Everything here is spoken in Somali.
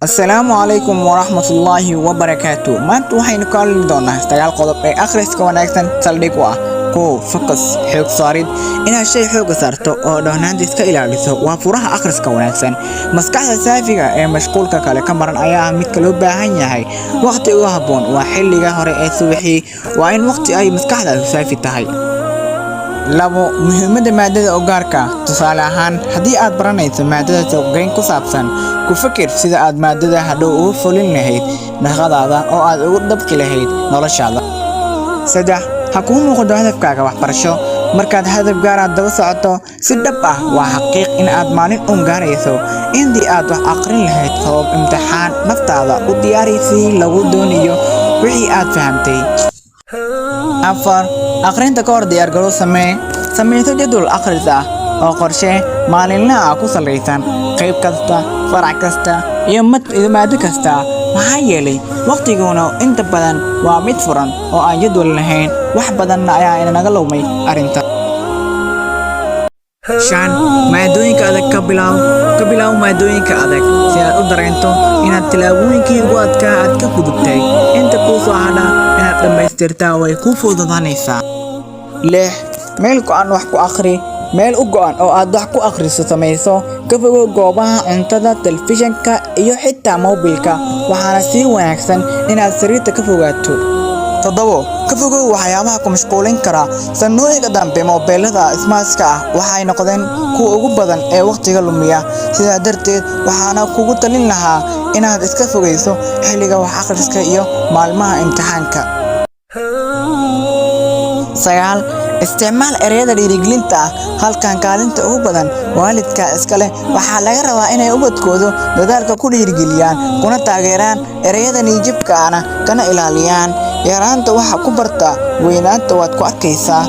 Asalaamu calaykum waraxmatullaahi wabarakaatu. Maanta waxaynu ka hadli doonaa 9 qodob ee akhriska wanaagsan saldhig u ah. 1. Focus, xoog saarid. Inaad shay xooga saarto oo dhohnaanta iska ilaaliso waa furaha akhriska wanaagsan. Maskaxda saafiga ee mashquulka kale ka maran ayaa ah midka loo baahan yahay. Waqti ugu habboon waa xilliga hore ee subaxii. Waa in waqti ay maskaxdaadu saafi tahay. 2. Muhiimadda maadada oo gaarka ah. Tusaale ahaan, haddii aad baranayso maadada suuqgeyn ku saabsan, ku fikir sida aad maadada hadhow ugu fulin lahayd shaqadaada oo aad ugu dabqi lahayd noloshaada. 3. Ha kuu muuqdo hadafkaaga waxbarasho. Markaad hadaf gaar ah daba socoto si dhab ah, waa xaqiiq in aad maalin uun gaarayso. Intii aad wax akhrin lahayd sabab imtixaan, naftaada u diyaari si lagu doonayo wixii aad fahamtay. 4. Akhrinta ka hor diyaargarow samee. Samayso jadwal akhris ah oo qorshe maalinle ah ku salaysan qayb kasta, farac kasta iyo maado kasta. Maxaa yeelay waqtiguna inta badan waa mid furan oo aan jadwal lahayn, wax badanna ayaa inaga lumay arrinta. 5. Maadooyinka adag ka bilow. Ka bilow maadooyinka adag si aad u dareento inaad tillaabooyinkii ugu adkaa aad ka gudubtay. Inta kuu soo hadha inaad dhammaystirtaa way kuu fududaanaysaa. 6. Meel go'an wax ku akhri. Meel u go'an oo aad wax ku akhriso samayso. Ka fogow goobaha cuntada, telefishinka iyo xitaa moobilka. Waxaana sii wanaagsan inaad sariirta ka fogaato. 7. Ka fogow waxyaabaha ku mashquulin kara. Sanooyinka dambe, moobilada smart-ka ah waxay noqdeen kuwa ugu badan ee waqtiga lumiya. Sidaa darteed, waxaana kugu talin lahaa inaad iska fogeyso xilliga wax akhriska iyo maalmaha imtixaanka. 9. Isticmaal ereyada dhiirigelinta ah. Halkan kaalinta ugu badan waalidka iska leh. Waxaa laga rabaa inay ubadkooda dadaalka ku dhiirigeliyaan kuna taageeraan, ereyada niyad-jabka ahna kana ilaaliyaan. Yaraanta waxa ku barta, weynaanta waad ku arkaysaa.